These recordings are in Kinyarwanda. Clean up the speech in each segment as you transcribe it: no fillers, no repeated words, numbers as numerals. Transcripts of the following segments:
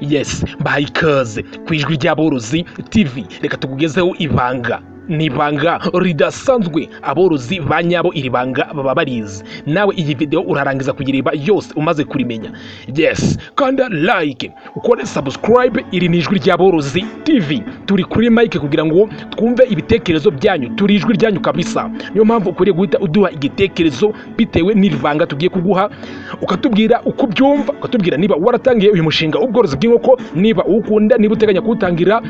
Yes, mbahaye ikaze ku Ijwi ry'Aborozi TV. Reka tukugezeho ibanga, ni ibanga ridasanzwe. Aborozi ba nyabo iri banga baba barizi. Nawe iyi video urarangiza kuyireba yose umaze kurimenya. Yes, kanda like, ukore subscribe. Iri ni Ijwi ry'Aborozi TV. Turi kuri mic kugira ngo twumve ibitekerezo byanyu. Turi ijwi ryanyu kabisa. Niyo mpamvu ukwiriye guhita uduha igitekerezo bitewe n'iri banga tugiye kuguha, ukatubwira uko ubyumva, ukatubwira niba waratangiye uyu mushinga w'ubworozi bw'inkoko, niba uwukunda, niba uteganya kuwutangira.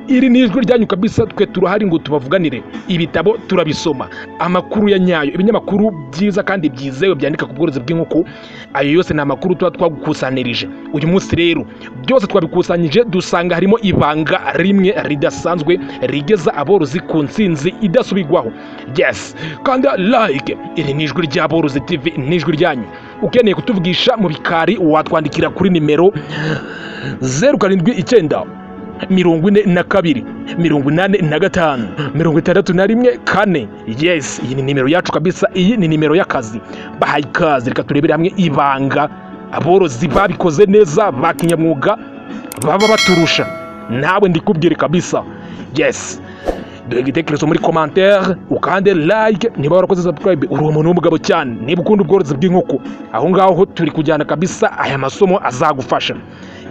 Iri ni ijwi ryanyu kabisa. Twe turahari ngo tubavuganire. Ibitabo turabisoma, amakuru ya nyayo, ibinyamakuru byiza kandi byizewe byandika ku bworozi bw'inkoko, ayo yose ni amakuru tuba twagukusanirije. Uyu munsi rero byose twabikusanyije, dusanga harimo ibanga rimwe ridasanzwe rigeza aborozi ku ntsinzi idasubirwaho. Yes, kanda like. Iri ni Ijwi ry'Aborozi TV, ni ijwi ryanyu. Ukeneye kutuvugisha mu bikari, watwandikira kuri nimero 0794258614. Yes, iyi ni nimero yacu kabisa, iyi ni nimero y'akazi. Bahaye ikaze. Reka turebere hamwe ibanga aborozi babikoze neza ba kinyamwuga baba baturusha. Nawe ndikubwire kabisa. Yes, duhe igitekerezo muri commentaire, ukande like. Niba warakoze subscribe, uri umuntu w'umugabo cyane. Niba ukunda ubworozi bw'inkoko, aho ngaho turi kujyana kabisa. Aya masomo azagufasha.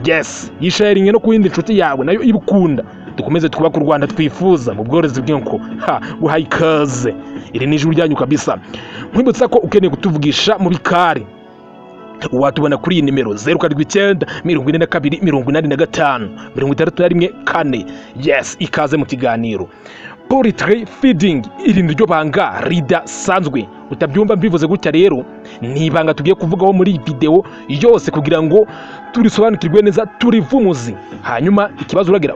Yes, yisharinge no ku yindi nshuti yawe nayo ibukunda. Dukomeze twubake u Rwanda twifuza mu bworozi bw'inkoko. Ha, guhaye ikaze. Iri ni ijwi ryanyu kabisa. Nkwibutsa ko ukeneye kutuvugisha mu bikari, watubona kuri iyi nimero 0794258614. Yes, ikaze mu kiganiro. Poultry feeding, iri ni ryo banga ridasanzwe. Utabyumva mbivuze gutya rero, ni ibanga tugiye kuvugaho muri iyi video yose kugira ngo turisobanukirwe neza, turivumuzi. Hanyuma ikibazo uragira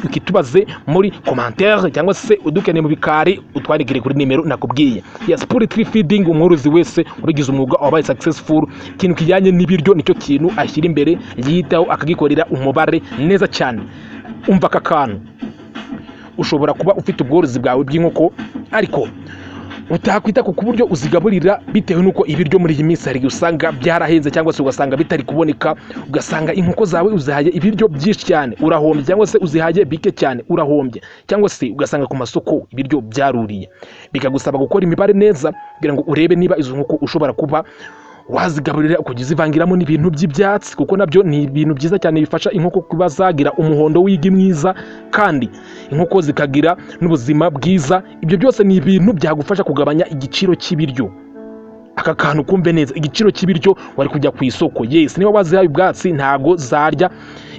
ukitubaze muri commentaire, cyangwa se udukeneye mu bikari utwandikire kuri nimero nakubwiye. Yes, poultry feeding, umworozi wese wabigize umwuga wabaye successful, ikintu kijyanye n'ibiryo nicyo kintu ashyira imbere, yitaho, akagikorera umubare neza cyane. Umva aka kantu: ushobora kuba ufite ubworozi bwawe bw'inkoko, ariko utakwita ku buryo uzigaburira, bitewe n'uko ibiryo muri iyi minsi hari igihe usanga byarahenze, cyangwa se ugasanga bitari kuboneka, ugasanga inkoko zawe uzihaye ibiryo byinshi cyane, urahombye, cyangwa se uzihaye bike cyane, urahombye, cyangwa se ugasanga ku masoko ibiryo byaruriye, bikagusaba gukora imibare neza kugira ngo urebe niba izo nkoko ushobora kuba wazigaburira ukajya uzivangiramo n'ibintu by'ibyatsi, kuko nabyo ni ibintu byiza cyane bifasha inkoko kuba zagira umuhondo w'igi mwiza, kandi inkoko zikagira n'ubuzima bwiza. Ibyo byose ni ibintu byagufasha kugabanya igiciro cy'ibiryo. Aka kantu kumve neza: igiciro cy'ibiryo wari kujya ku isoko, yes, niba wazihaye ubwatsi, ntabwo zarya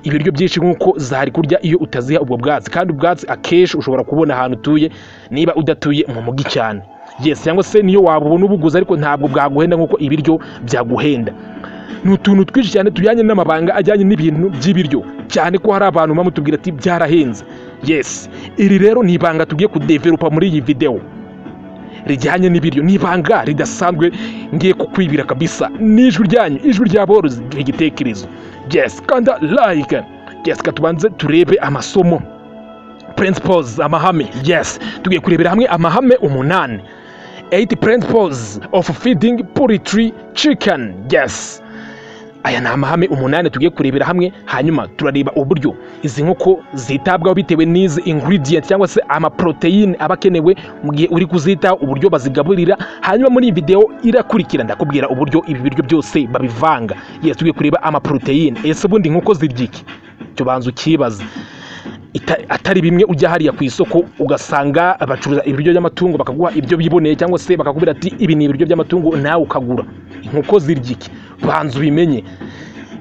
ibiryo byinshi nk'uko zari kurya iyo utaziha ubwo bwatsi. Kandi ubwatsi akenshi ushobora kubona ahantu utuye, niba udatuye mu mujyi cyane. Yes, cyangwa se niyo wabubona ubuguze, ariko ntabwo bwaguhenda nk'uko ibiryo byaguhenda. Ni utuntu twinshi cyane tujyanye n'amabanga ajyanye n'ibintu by'ibiryo, cyane ko hari abantu bamwe mutubwira ati byarahenze. Yes, iri rero ni ibanga tugiye kudevelopa muri iyi video rijyanye n'ibiryo. Ni ibanga ridasanzwe ngiye kukwibira kabisa. N'ijwi ryanyu, Ijwi ry'Aborozi. Duhe igitekerezo. Yes, kanda like. Yes, katubanze turebe amasomo, principles, amahame. Yes, tugiye kurebera hamwe amahame 8, 8 principles of feeding poultry chicken. Yes, aya ni amahame 8 tugiye kurebera hamwe. Hanyuma turareba uburyo izi nkoko zitabwaho bitewe n'izi ingredient, cyangwa se amaproteine aba akenewe mu gihe uri kuzitaho, uburyo bazigaburira. Hanyuma muri iyi video irakurikira ndakubwira uburyo ibi biryo byose babivanga. Yes, tugiye kureba amaproteine. Ese ubundi inkoko zirya iki? Cyo banza ukibaze. Atari bimwe ujya hariya ku isoko ugasanga bacuruza ibiryo by'amatungo, bakaguha ibyo biboneye, cyangwa se bakakubwira ati ibi ni ibiryo by'amatungo, nawe ukagura. Inkoko zirya iki? Banza ubimenye.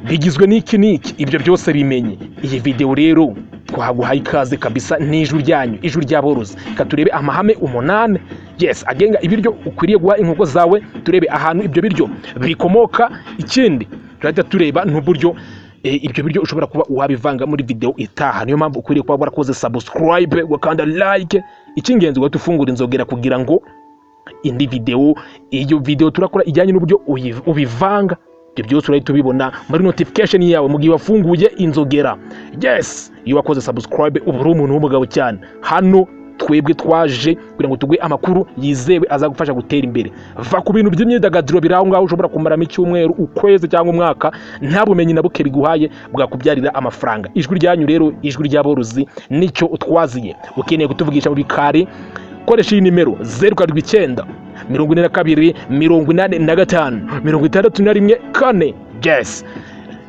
Bigizwe n'iki n'iki? Ibyo byose bimenye. Iyi video rero twaguhaye ikaze kabisa. N'ijwi ryanyu, Ijwi ry'Aborozi. Reka turebe amahame 8, yes, agenga ibiryo ukwiriye guha inkoko zawe. Turebe ahantu ibyo biryo bikomoka. Ikindi turahita tureba n'uburyo ibyo biryo ushobora kuba wabivanga muri video itaha. Niyo mpamvu ukwiriye kuba warakoze subscribe, ugakanda like. Icy'ingenzi, ugahita ufungura inzogera kugira ngo indi video, iyo video turakora ijyanye n'uburyo ubivanga, ibyo byose urahita ubibona muri notification yawe mu gihe wafunguye inzogera. Yes, iyo wakoze subscribe uba uri umuntu w'umugabo cyane hano. Twebwe twaje kugira ngo tuguhe amakuru yizewe azagufasha gutera imbere. Va ku bintu by'imyidagaduro biri aho ngaho ushobora kumaramo icyumweru, ukwezi cyangwa umwaka, nta bumenyi na buke biguhaye bwakubyarira amafaranga. Ijwi ryanyu rero, ijwi ry'aborozi, nicyo utwaziye. Ukeneye kutuvugisha mu bikari, koresha iyi nimero: 0794258614. Yes,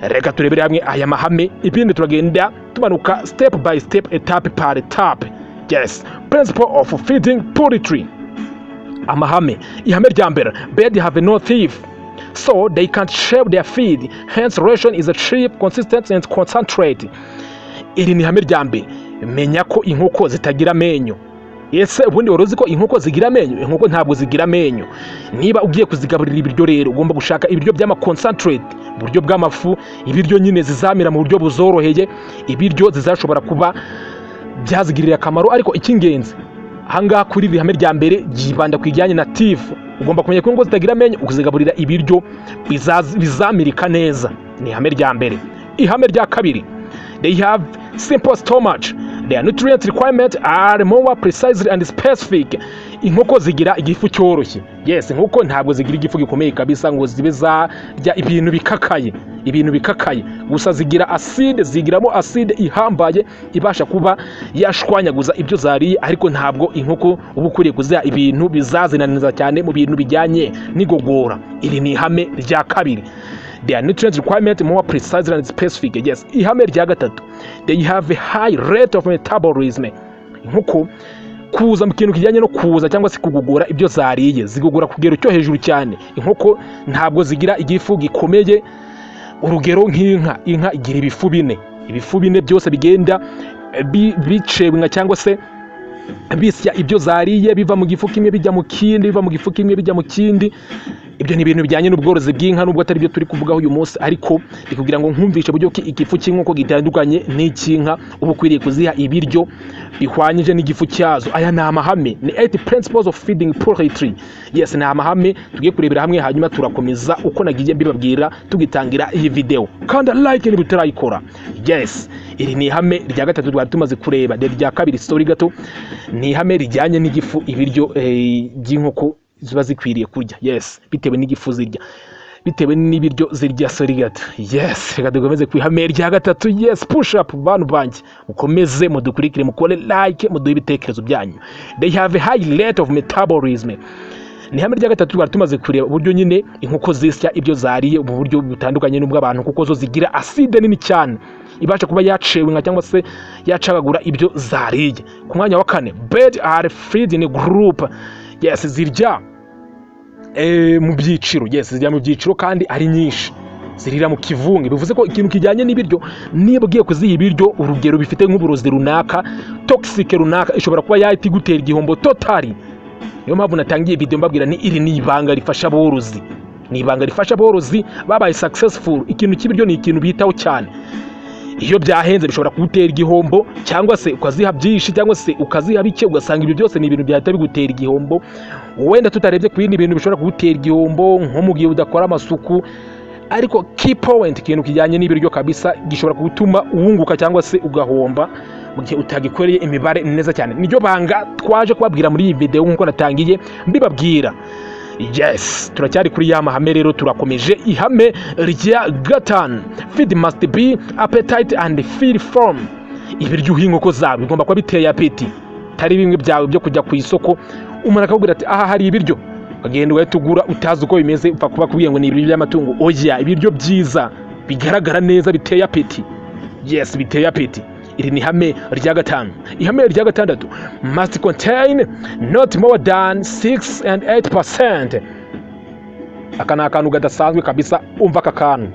reka turebere hamwe aya mahame, ibindi turagenda tumanuka step by step, étape par étape. Yes, principle of feeding poultry, amahame. Ihame rya mbere: bird have no teeth, so they can't chew their feed, hence ration is a cheap, consistent and concentrate. Iri ni ihame rya mbere. Menya ko inkoko zitagira amenyo. Ese ubundi wari uzi ko inkoko zigira amenyo? Inkoko ntabwo zigira amenyo. Niba ugiye kuzigaburira ibiryo rero, ugomba gushaka ibiryo by'amaconcentrate, mu buryo bw'amafu, ibiryo nyine zizamira mu buryo buzoroheye, ibiryo zizashobora kuba byazigirira akamaro. Ariko icy'ingenzi ahangaha kuri iri hame rya mbere ryibanda ku ijyanye na teeth. Ugomba kumenya ko inkoko zitagira amenyo, ukazigaburira ibiryo bizamirika neza. Ni ihame rya mbere. Ihame rya kabiri: they have simple stomach, their nutrient requirement are more precisely and specific. Inkoko zigira igifu cyoroshye. Yes, inkoko ntabwo zigira igifu gikomeye kabisa ngo zibe zarya ibintu bikakaye, ibintu bikakaye. Gusa zigira acide, zigiramo acide ihambaye ibasha kuba yashwanyaguza ibyo zariye, ariko ntabwo inkoko uba ukwiriye kuziha ibintu bizazinaniza cyane mu bintu bijyanye n'igogora. Iri ni ihame rya kabiri: their nutrient requirement more precise and specific. Yes. Ihame rya gatatu: they have a high rate of metabolism. Inkoko kuza mu kintu kijyanye no kuza cyangwa se kugugura ibyo zariye, zigugura ku kigero cyo hejuru cyane. Inkoko ntabwo zigira igifu gikomeye. Urugero nk'inka, inka igira ibifu bine, ibifu bine byose bigenda bicebwa cyangwa se bisya ibyo zariye, biva mu gifu kimwe bijya mu kindi, biva mu gifu kimwe bijya mu kindi. Ibyo ni ibintu bijyanye n'ubworozi bw'inka, nubwo atari byo turi kuvugaho uyu munsi, ariko ni kugira ngo nkumvishe buryo ki igifu cy'inkoko gitandukanye n'icy'inka, uba ukwiriye kuziha ibiryo bihwanyije n'igifu cyazo. Aya ni amahame, ni 8 principles of feeding poultry. Yes, ni amahame tugiye kurebera hamwe, hanyuma turakomeza uko nagiye mbibabwira tugitangira iyi video. Kanda like niba utarayikora. Yes, iri ni ihame rya gatatu twari tumaze kureba. Rya kabiri, sorry gato, ni ihame rijyanye n'igifu, ibiryo by'inkoko ziba zikwiriye kurya. Yes, bitewe n'igifu zirya, bitewe n'ibiryo zirya. Sorry gato. Yes, reka dukomeze ku ihame rya gatatu. Yes, push up, bantu banjye, mukomeze mudukurikire, mukore like, muduhe ibitekerezo byanyu. They have a high rate of metabolism, ni ihame rya gatatu twari tumaze kureba, uburyo nyine inkoko zisya ibyo zariye mu buryo butandukanye n'ubw'abantu, kuko zo zigira acide nini cyane ibasha kuba yacewe nka cyangwa se yacagagura ibyo zariye. Ku mwanya wa kane: bird are feed in group. Yes, zirya mu byiciro. Yes, zirya mu byiciro kandi ari nyinshi, zirira mu kivunge. Bivuze ko ikintu kijyanye n'ibiryo, niba ugiye kuziha ibiryo, urugero bifite nk'uburozi runaka, toxic runaka, ishobora kuba yahita igutera igihombo totally. Niyo mpamvu natangiye video mbabwira ni iri ni ibanga rifasha aborozi, ni ibanga rifasha aborozi babaye successful. Ikintu cy'ibiryo ni ikintu bitaho cyane. Iyo byahenze bishobora kugutera igihombo, cyangwa se ukaziha byinshi, cyangwa se ukaziha bike, ugasanga ibyo byose ni ibintu byahita bigutera igihombo. Wenda tutarebye ku bindi bintu bishobora kugutera igihombo, nko mu gihe udakora amasuku, ariko key point, ikintu kijyanye n'ibiryo kabisa gishobora gutuma wunguka cyangwa se ugahomba mu gihe utagikoreye imibare neza cyane. Niryo banga twaje kubabwira muri iyi video nk'uko natangiye mbibabwira. Yes, turacyari kuri ya mahame rero, turakomeje. Ihame rya gatanu: feed must be appetite and feel firm. Ibiryo uha inkoko zawe bigomba kuba biteye appétit, tari bimwe byawe byo kujya ku isoko, umuntu akakubwira ati: "Aha hari ibiryo," ukagenda ugahita ugura utazi uko bimeze, upfa kuba kubwiye ngo ni ibiryo by'amatungo. Oya, ibiryo byiza bigaragara neza, biteye appétit. Yes, biteye appétit. Iri ni ihame rya gatanu. Ihame rya gatandatu: must contain not more than 6 and 8%. Aka ni akantu kadasanzwe kabisa. Umva aka kantu: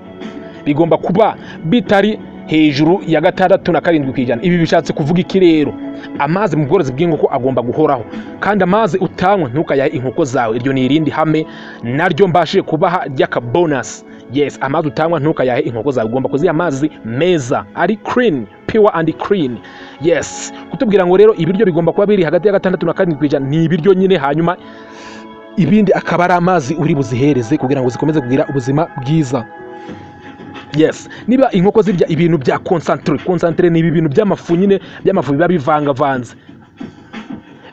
bigomba kuba bitari hejuru ya 6 na 7%. Ibi bishatse kuvuga iki rero? Amazi mu bworozi bw'inkoko agomba guhoraho, kandi amazi utanywa ntukayahe inkoko zawe. Iryo ni irindi hame naryo mbashije kubaha ry'akabonus. Yes, amazi utanywa ntukayahe inkoko zawe, ugomba kuziha amazi meza ari clean, pure and clean. Yes, kutubwira ngo rero ibiryo bigomba kuba biri hagati ya 6 na 7% ni ibiryo nyine, hanyuma ibindi akaba ari amazi uri buzihereze kugira ngo zikomeze kugira ubuzima bwiza. Yes, niba inkoko zirya ibintu bya concentré, concentré ni ibi bintu by'amafu nyine, by'amafu biba bivangavanze.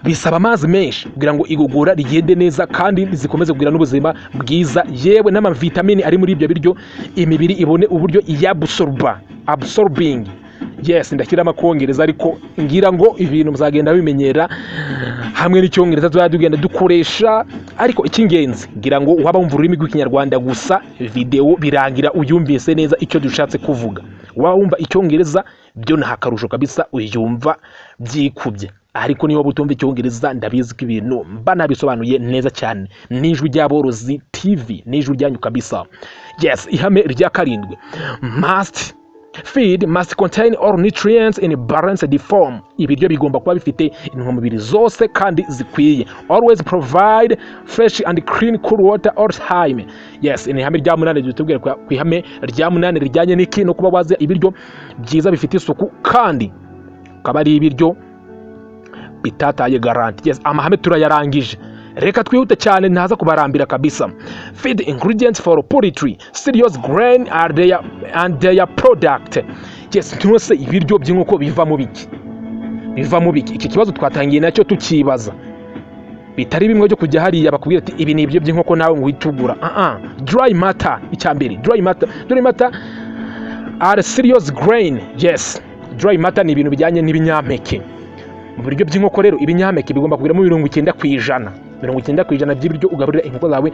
Bisaba amazi menshi kugira ngo igogora rigende neza kandi zikomeze kugira n'ubuzima bwiza, yewe n'amavitamini ari muri ibyo biryo imibiri ibone uburyo iyabsorba, absorbing. Yes, ndashyiramo akongereza, ariko ngira ngo ibintu muzagenda bimenyera hamwe n'Icyongereza tuzajya tugenda dukoresha. Ariko icy'ingenzi, ngira ngo waba wumva ururimi rw'Ikinyarwanda gusa, videwo birangira uyumvise neza icyo dushatse kuvuga. Waba wumva Icyongereza, byo ni akarusho kabisa, uyumva byikubye. Ariko niba utumva Icyongereza, ndabizi ko ibintu mba nabisobanuye neza cyane. N'Ijwi ry'Aborozi TV, n'ijwi ryanyu kabisa. Yes, ihame rya karindwi: must feed must contain all nutrients in balanced form. Ibiryo bigomba kuba bifite intungamubiri zose kandi zikwiye. Always provide fresh and clean cool water all time. Yes, ni ihame rya munani ritubwira ku ihame rya munani rijyanye n'iki? No kuba wazi ibiryo byiza bifite isuku kandi akaba ari ibiryo bitataye garantie. Yes, amahame turayarangije, reka twihute cyane ntaza kubarambira kabisa. Feed ingredients for poultry: cereals, grain and their product. Yes, ntose ibiryo by'inkoko biva mu biki? Biva mu biki? Iki kibazo twatangiye nacyo tukibaza, bitari bimwe byo kujya hariya bakubwira ati ibi ni ibyo by'inkoko, nawe ngo uhite ugura. Ah ah, dry matter, icya mbere, dry matter. Dry matter are cereals, grain. Yes, dry matter ni ibintu bijyanye n'ibinyampeke. Mu biryo by'inkoko rero, ibinyampeke bigomba kugeramo 90%. 90% by'ibiryo ugaburira inkoko zawe,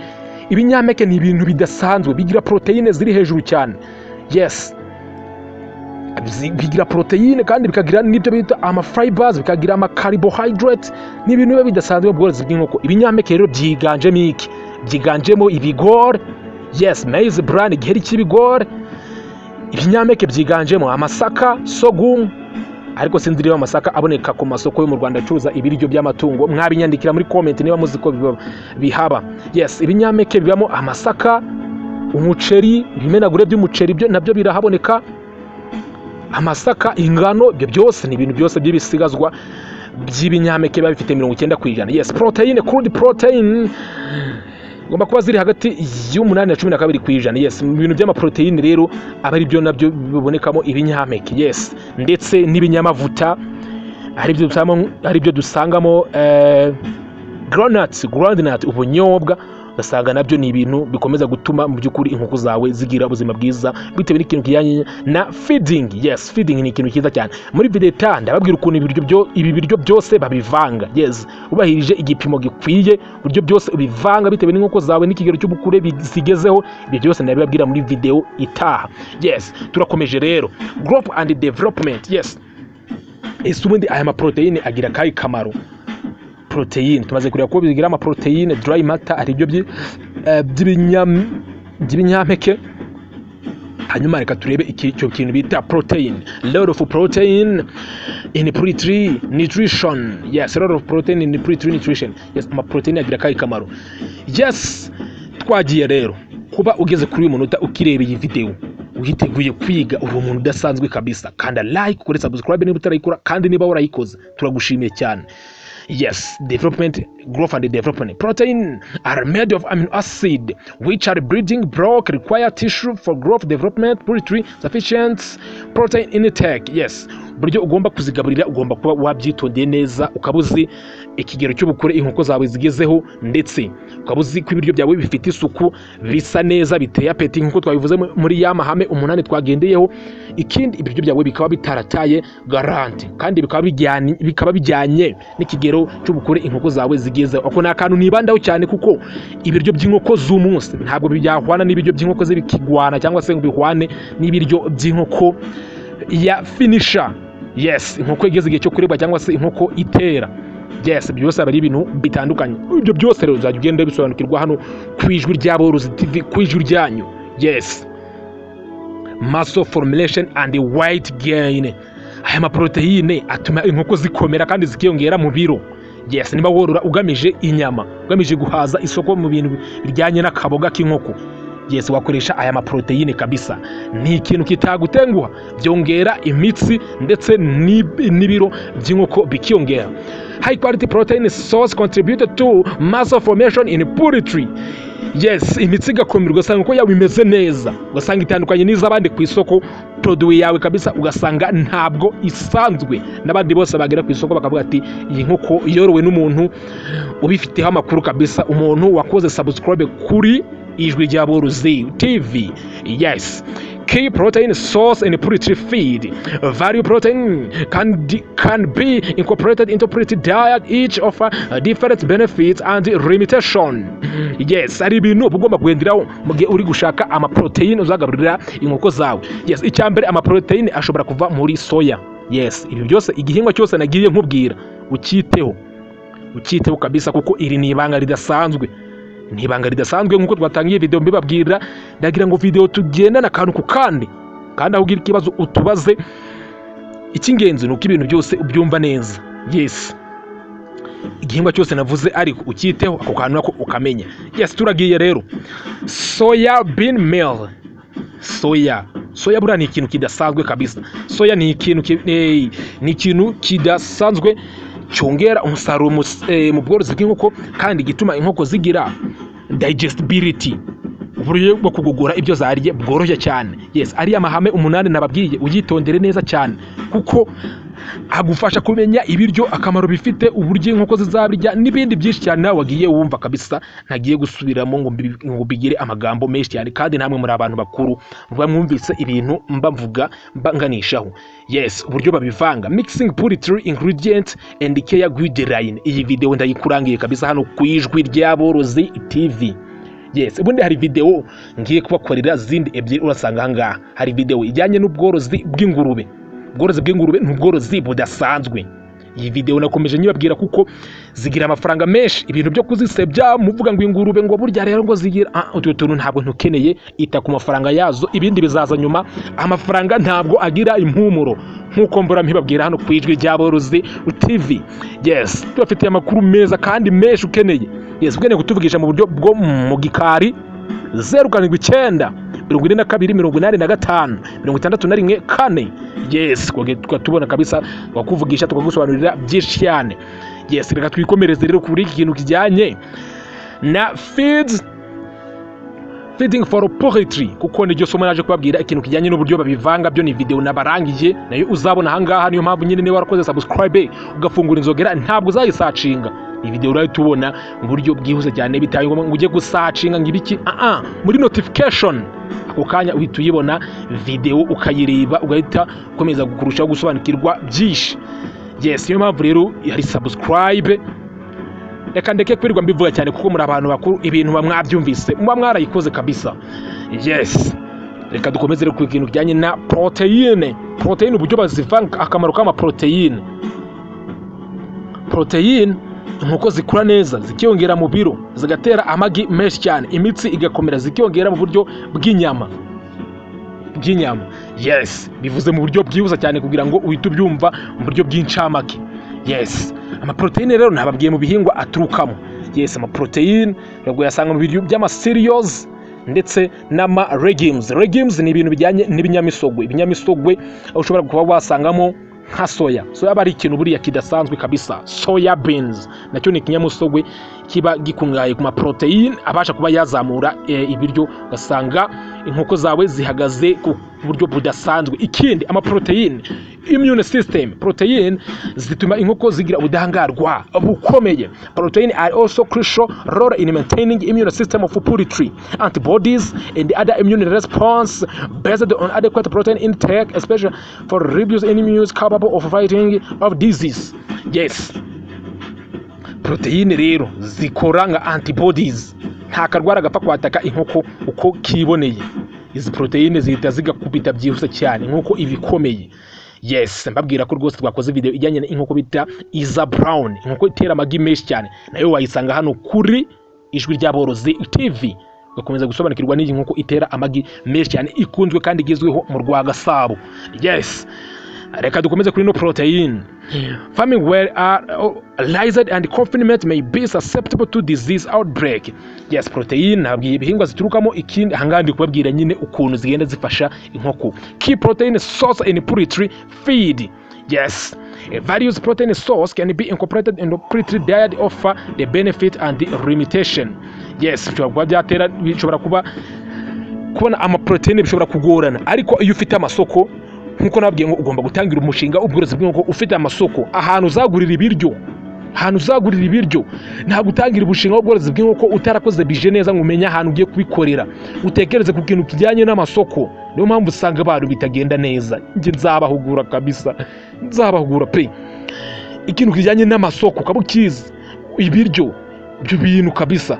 ibinyampeke ni ibintu bidasanzwe bigira poroteyine ziri hejuru cyane. Yes, bigira poroteyine kandi bikagira n'ibyo bita amafibers, bikagira amacarbohydrate. Ni ibintu biba bidasanzwe mu bworozi bw'inkoko. Ibinyampeke rero byiganjemo iki? Byiganjemo ibigori. Yes, maize bran, igiheri cy'ibigori. Ibinyampeke byiganjemo amasaka, sorghum. Ariko sinzi niba amasaka aboneka ku masoko yo mu Rwanda acuruza ibiryo by'amatungo. Mwabinyandikira muri comment niba muzi ko bihaba. Yes, ibinyampeke bibamo amasaka, umuceri, ibimenagure by'umuceri byo nabyo birahaboneka, amasaka, ingano. Ibyo byose ni ibintu byose by'ibisigazwa by'ibinyampeke biba bifite 90%. Yes, protein, crude protein igomba kuba ziri hagati y'8 na 12%. Yes, mu bintu by'amaproteine rero aba ari byo nabyo bibonekamo ibinyampeke. Yes, ndetse n'ibinyamavuta aribyo dusangamo groundnuts, groundnut, ubunyobwa, ugasanga nabyo ni ibintu bikomeza gutuma mu by'ukuri inkoko zawe zigira ubuzima bwiza bitewe n'ikintu kijyanye na feeding. Yes, feeding ni ikintu cyiza cyane. Muri video itaha ndababwira ukuntu ibi biryo byose babivanga. Yes, ubahirije igipimo gikwiye, uburyo byose ubivanga bitewe n'inkoko zawe n'ikigero cy'ubukure zigezeho. Ibyo byose ndabibabwira muri video itaha. Yes, turakomeje rero. Growth and development. Yes, ese ubundi aya maproteine agira akahe kamaro? Proteine tumaze kureba ko bigira amaproteine, dry matter ari byo by'ibinyampeke. Hanyuma reka turebe icyo kintu bita protein. Lot of protein in poultry nutrition. Yes, lot of protein in poultry nutrition. Yes, amaprotein agira akahe kamaro? Yes, twagiye rero. Kuba ugeze kuri uyu munota ukireba iyi video witeguye kwiga, uri umuntu udasanzwe kabisa. Kanda like, ukore subscribe niba utarayikora, kandi niba warayikoze turagushimiye cyane. Yes, development, growth and development. Protein are made of amino acid, which are building block require tissue for growth, development, poultry, sufficient protein intake. Yes, uburyo ugomba kuzigaburira ugomba kuba wabyitondeye neza, ukaba uzi ikigero cy'ubukure inkoko zawe zigezeho, ndetse ukaba uzi ko ibiryo byawe bifite isuku, bisa neza, biteye appétit, nk'uko twabivuze muri ya mahame umunani twagendeyeho. Ikindi, ibiryo byawe bikaba bitarataye garantie kandi bikaba bijyanye n'ikigero cy'ubukure inkoko zawe zigezeho. Ako ni akantu nibandaho cyane, kuko ibiryo by'inkoko z'umunsi ntabwo byahwana n'ibiryo by'inkoko z'ibikigwana cyangwa se ngo bihwane n'ibiryo by'inkoko ya finisher. Yes, inkoko igeze igihe cyo kuribwa cyangwa se inkoko itera. Yes, ibyo byose aba ari ibintu bitandukanye. Ibyo byose rero uzajya ugenda bisobanukirwa hano ku Ijwi ry'Aborozi TV, ku ijwi ryanyu. Yes, muscle formulation and weight gain. Aya maporoteyine atuma inkoko zikomera kandi zikiyongera mu biro. Yes, niba worora ugamije inyama, ugamije guhaza isoko mu bintu bijyanye n'akaboga k'inkoko, yes, wakoresha aya maporoteyine kabisa. Ni ikintu kitagutenguha, byongera imitsi ndetse n'ibiro by'inkoko bikiyongera. High quality protein source contributed to muscle formation in poultry. Yes, imitsi igakomera, ugasanga uko yawe imeze neza, ugasanga itandukanye n'iz'abandi ku isoko. Produit yawe kabisa ugasanga ntabwo isanzwe, n'abandi bose bagera ku isoko bakavuga ati: "Iyi nkoko yorowe n'umuntu ubifiteho amakuru kabisa, umuntu wakoze subscribe kuri Ijwi ry'Aborozi TV." Yes, key protein source in poultry feed. Value protein can be incorporated into poultry diet, each offer different benefits and limitation. Yes, hari ibintu uba ugomba kugenderaho mu gihe uri gushaka amaprotein uzagaburira inkoko zawe. Yes, icya mbere, amaprotein ashobora kuva muri soya. Yes, ibi byose, igihingwa cyose nagiye nkubwira, ucyiteho, ucyiteho kabisa, kuko iri ni ibanga ridasanzwe, ni ibanga ridasanzwe. Nk'uko twatangiye video mbibabwira, ndagira ngo video tugendane akantu ku kandi, kandi aho ugira ikibazo utubaze. Icy'ingenzi ni uko ibintu byose ubyumva neza. Yes, igihingwa cyose navuze ariko ucyiteho, ako kantu nako ukamenya. Yes, turagiye rero. Soya bean meal, soya. Soya buriya ni ikintu kidasanzwe kabisa. Soya ni ikintu kidasanzwe cyongera umusaruro mu bworozi bw'inkoko, kandi gituma inkoko zigira digestibility, uburyo bwo kugugura ibyo zariye bworoshye cyane. Yes, ariya mahame 8 nababwiye uyitondere neza cyane, kuko agufasha kumenya ibiryo akamaro bifite, uburyo inkoko zizabirya n'ibindi byinshi cyane nawe wagiye wumva kabisa, ntagiye gusubiramo ngo mbigire amagambo menshi cyane. Kandi namwe muri abantu bakuru, muba mwumvise ibintu mba mvuga, mba nganishaho. Yes, uburyo babivanga, mixing poultry ingredient and care guideline. Iyi video ndayikurangiye kabisa hano ku Ijwi ry'Aborozi TV. Yes, ubundi hari video ngiye kubakorera zindi ebyiri urasanga ahangaha. Hari video ijyanye n'ubworozi bw'ingurube. Ubworozi bw'ingurube ni ubworozi budasanzwe. Iyi video nakomeje nyibabwira kuko zigira amafaranga menshi. Ibintu byo kuzisebya muvuga ngo ingurube ngo burya rero ngo zigira, utwo tuntu ntabwo ntukeneye. Ita ku mafaranga yazo, ibindi bizaza nyuma. Amafaranga ntabwo agira impumuro, nk'uko mbura mpibabwira hano ku Ijwi ry'Aborozi TV. Yes, tubafitiye amakuru meza kandi menshi ukeneye. Yes, ukeneye kutuvugisha mu buryo bwo mu gikari, 0794258614. Yes, tukatubona kabisa, tukakuvugisha, tukagusobanurira byinshi cyane. Yes, reka twikomereze rero kuri iki kintu kijyanye na feeds, feeding for poultry, kuko niryo somo naje kubabwira. Ikintu kijyanye n'uburyo babivanga byo ni video nabarangiye, nayo uzabona ahangaha. Niyo mpamvu nyine niba warakoze subscribe, ugafungura inzogera, ntabwo uzayisearchinga. Iyi video urahita ubona mu buryo bwihuse cyane, bitaye ngombwa ngo ujye gusearchinga ngo ibiki. Muri notification ako kanya uhita uyibona video, ukayireba, ugahita ukomeza kurushaho gusobanukirwa byinshi. Yes, niyo mpamvu rero hari subscribe. Reka ndeke kwirirwa mbivuga cyane, kuko muri abantu bakuru, ibintu muba mwabyumvise, muba mwarayikoze kabisa. Yes, reka dukomeze rero ku kintu kijyanye na protéine. Protéine, uburyo bazivanga, akamaro k'amaprotéine. Protéine, inkoko zikura neza, zikiyongera mu biro, zigatera amagi menshi cyane, imitsi igakomera, zikiyongera mu buryo bw'inyama. Yes, bivuze mu buryo bwihuse cyane kugira ngo uhite ubyumva mu buryo bw'incamake. Yes, amaprotéine rero nababwiye mu bihingwa aturukamo. Yes, amaprotéine ntabwo uyasanga mu biryo by'amacereals ndetse n'ama legumes. Legumes ni ibintu bijyanye n'ibinyamisogwe, ibinyamisogwe aho ushobora kuba wasangamo nka soya. Soya aba ari ikintu buriya kidasanzwe kabisa. Soya beans nacyo ni ikinyamusogwe kiba gikungahaye ku maprotéine abasha kuba yazamura ibiryo, ugasanga inkoko zawe zihagaze ku buryo budasanzwe. Ikindi, amaprotéine, immune system. Protein zituma inkoko zigira ubudahangarwa bukomeye. Protein are also crucial role in maintaining immune system of poultry. Antibodies and other immune response based on adequate protein intake, especially for reduce immune capable of fighting of disease. Yes, protéine rero zikora nka antibodies. Nta karwara gapfa kwataka inkoko uko kiboneye. Izi protéine zihita zigakubita byihuse cyane nk'uko ibikomeye. Yes, mbabwira ko rwose twakoze video ijyanye n'inkoko bita Isa Brown, inkoko itera amagi menshi cyane. Nayo wayisanga hano kuri Ijwi ry'Aborozi TV, ugakomeza gusobanukirwa n'iyi nkoko itera amagi menshi cyane, ikunzwe kandi igezweho mu rwa Gasabo. Yes, reka dukomeze kuri no protein. Farming where are raised and confinement may be susceptible to disease outbreak. Yes, protein nabwiye ibihingwa ziturukamo. Ikindi, ahangaha ndi kubabwira nyine ukuntu zigenda zifasha inkoko. Key protein source in poultry feed. Yes, a various protein source can be incorporated in the poultry diet, offer the benefit and the limitation. Yes, bishobora kuba byatera, bishobora kuba kubona amaproteine bishobora kugorana. Ariko iyo ufite amasoko, nkuko nababwiye ngo ugomba gutangira umushinga ubworozi bw'inkoko ufite amasoko, ahantu uzagurira ibiryo, ahantu uzagurira ibiryo. Ntabwo utangira umushinga w'ubworozi bw'inkoko utarakoze budget neza ngo umenye ahantu ugiye kubikorera, utekereze ku kintu kijyanye n'amasoko. Niyo mpamvu usanga abantu bitagenda neza. Njye nzabahugura kabisa, nzabahugura pe. Ikintu kijyanye n'amasoko ukaba ukizi, ibiryo, ibyo bintu kabisa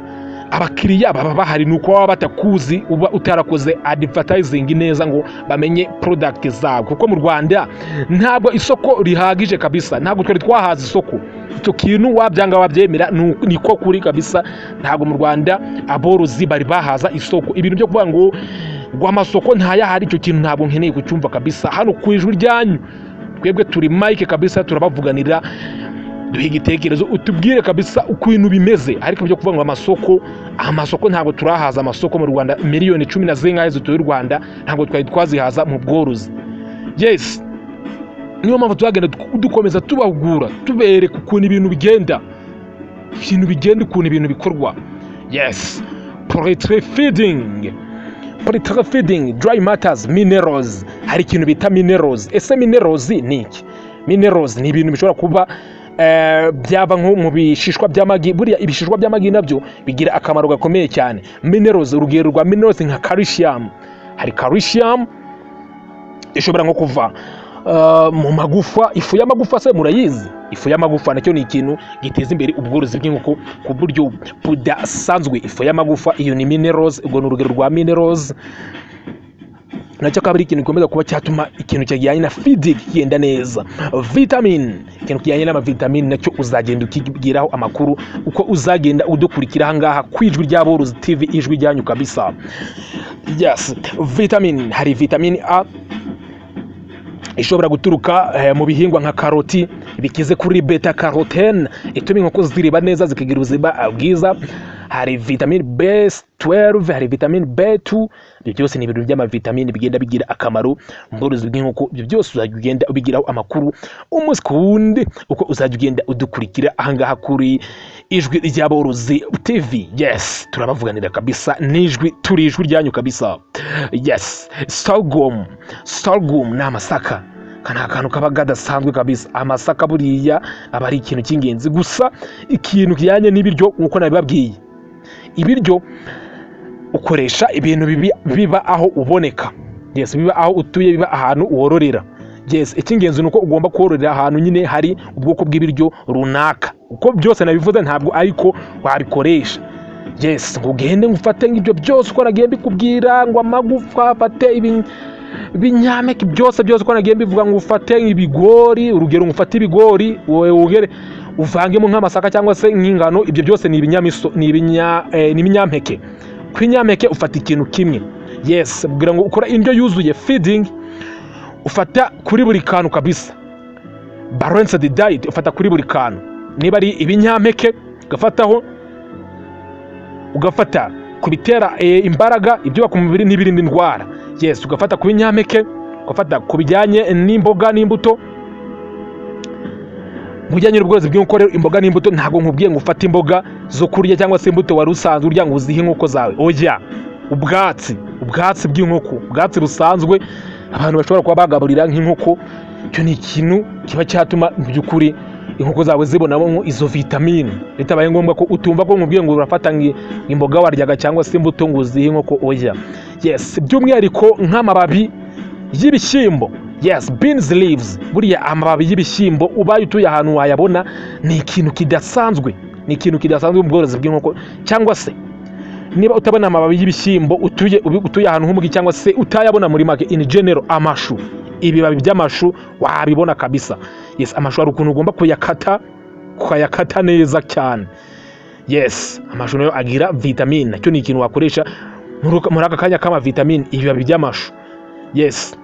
abakiriya baba bahari, ni uko baba batakuzi, uba utarakoze advertising neza ngo bamenye product zawe. Kuko mu Rwanda ntabwo isoko rihagije kabisa, ntabwo twari twahaza isoko. Icyo kintu wabyanga wabyemera, niko kuri kabisa. Ntabwo mu Rwanda aborozi bari bahaza isoko. Ibintu byo kuvuga ngo amasoko ntayahari, icyo kintu ntabwo nkeneye kucyumva kabisa hano ku Ijwi Ryanyu. Twebwe turi mike kabisa, turabavuganira. Duhe igitekerezo, utubwire kabisa uko ibintu bimeze. Ariko ibyo kuvuga ngo amasoko, ntabwo turahaza amasoko mu Rwanda. Miliyoni cumi na zingahe zituye u Rwanda, ntabwo twari twazihaza mu bworozi. Yes, niyo mpamvu tuzagenda dukomeza tubahugura, tubereka ukuntu ibintu bigenda, ibintu bigenda, ukuntu ibintu bikorwa. Yes, poultry feeding, poultry feeding, dry matters, minerals. Hari ikintu bita minerals. Ese minerals ni iki? Minerals ni ibintu bishobora kuba byaba nko mu bishishwa by'amagi. Buriya ibishishwa by'amagi nabyo bigira akamaro gakomeye cyane. Minerals, urugero rwa minerals nka calcium. Hari calcium ishobora nko kuva mu magufa, ifu y'amagufa. Se murayizi? Ifu y'amagufa nacyo ni ikintu giteza imbere ubworozi bw'inkoko ku buryo budasanzwe. Ifu y'amagufa, iyo ni minerals. Ubwo ni urugero rwa minerals. Nacyo akaba ari ikintu gikomeza kuba cyatuma ikintu kijyanye na feeding kigenda neza. Vitamin, ikintu kijyanye n'amavitamine nacyo uzagenda ukibwiraho amakuru uko uzagenda udukurikira aha ngaha ku Ijwi ry'Aborozi TV, ijwi ryanyu kabisa. Yes, vitamin, hari vitamin A ishobora guturuka mu bihingwa nka karoti bikize kuri beta carotene, ituma inkoko zireba neza, zikagira ubuzima bwiza. Hari vitamine B12, hari vitamine B2. Ibyo byose ni ibintu by'amavitamine bigenda bigira akamaro mu bworozi bw'inkoko. Ibyo byose uzajya ugenda ubigiraho amakuru umunsi ku wundi uko uzajya ugenda udukurikira ahangaha kuri Ijwi ry'Aborozi TV. Yes, turabavuganira kabisa, n'ijwi, turi ijwi ryanyu kabisa. Yes, sorghum. Sorghum ni amasaka. Aka ni akantu kaba kadasanzwe kabisa. Amasaka buriya aba ari ikintu cy'ingenzi. Gusa ikintu kijyanye n'ibiryo, nk'uko nabibabwiye, ibiryo ukoresha ibintu biba aho uboneka. Yes, biba aho utuye, biba ahantu wororera. Yes, icy'ingenzi ni uko ugomba kororera ahantu nyine hari ubwoko bw'ibiryo runaka. Uko byose nabivuze ntabwo ariko wabikoresha. Yes, ngo ugende ngo ufate nk'ibyo byose uko nagiye mbikubwira, ngo amagufa, ufate ibinyampeke byose byose uko nagiye mbivuga, ngo ufate ibigori, urugero ngo ufate ibigori, wowe wongere uvangemo nk'amasaka cyangwa se nk'ingano. Ibyo byose ni ibinyamiso, ni ibinyampeke. Ku binyampeke ufata ikintu kimwe. Yes, kugira ngo ukore indyo yuzuye, feeding, ufata kuri buri kantu kabisa. Balanced diet, ufata kuri buri kantu. Niba ari ibinyampeke ugafataho, ugafata ku bitera imbaraga, ibyubaka umubiri n'ibirinda indwara. Yes, ugafata ku binyampeke, ugafata ku bijyanye n'imboga n'imbuto. Mu bijyanye n'ubworozi bw'inkoko rero, imboga n'imbuto, ntabwo nkubwiye ngo ufate imboga zo kurya cyangwa se imbuto wari usanzwe urya ngo uzihe inkoko zawe. Oya, ubwatsi, ubwatsi bw'inkoko, ubwatsi busanzwe abantu bashobora kuba bagaburira nk'inkoko, icyo ni ikintu kiba cyatuma mu by'ukuri inkoko zawe zibonamo izo vitamine, bitabaye ngombwa ko utumva ko nkubwiye ngo urafata imboga waryaga cyangwa se imbuto ngo uzihe inkoko. Oya. Yes, by'umwihariko nk'amababi y'ibishyimbo. Yes, beans leaves. Buriya amababi y'ibishyimbo, ubaye utuye ahantu wayabona, ni ikintu kidasanzwe, ni ikintu kidasanzwe mu bworozi bw'inkoko. Cyangwa se niba utabona amababi y'ibishyimbo, utuye ahantu h'umugi cyangwa se utayabona, muri make, in general, amashu, ibibabi by'amashu wabibona kabisa. Yes, amashu hari ukuntu ugomba kuyakata, ukayakata neza cyane. Yes, amashu nayo agira vitamine. Nacyo ni ikintu wakoresha muri aka kanya k'amavitamine, ibibabi by'amashu. Yes,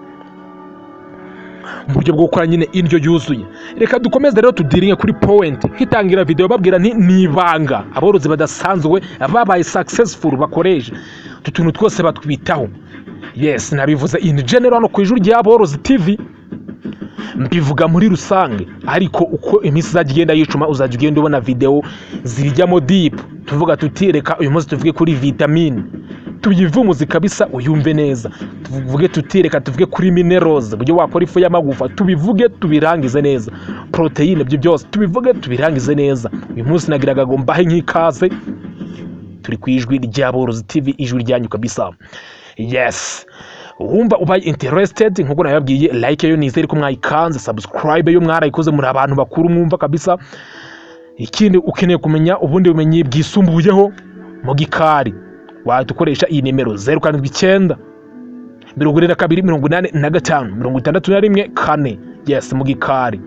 mu buryo bwo gukora nyine indyo yuzuye. Reka dukomeze rero tudiringe kuri point. Nkitangira video babwira nti ni ibanga aborozi badasanzwe babaye successful bakoresha. Utu tuntu twose batwitaho. Yes, nabivuze in general hano ku Ijwi ry'Aborozi TV, mbivuga muri rusange, ariko uko iminsi izajya igenda yicuma uzajya ugenda ubona video zirijyamo deep. Tuvuga tuti reka uyu munsi tuvuge kuri vitamine, tuyivumuze kabisa uyumve neza. Tuvuge tuti reka tuvuge kuri minerals, uburyo wakora ifu y'amagufa, tubivuge tubirangize neza. Poroteyine, ibyo byose tubivuge tubirangize neza. Uyu munsi nagiraga ngo mbahe nk'ikaze. Turi ku Ijwi ry'Aborozi TV, ijwi ryanyu kabisa. Yes, wumva ubaye interested, nkuko nababwiye, like yo nizere ko mwayikanze, subscribe yo mwarayikoze, muri abantu bakuru mwumva kabisa. Ikindi, ukeneye kumenya ubundi bumenyi bwisumbuyeho mu gikari, wahita ukoresha iyi nimero 0794228614. Yes, mu gikari.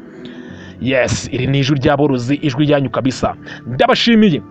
Yes, iri ni Ijwi ry'Aborozi, ijwi ryanyu kabisa. Ndabashimiye.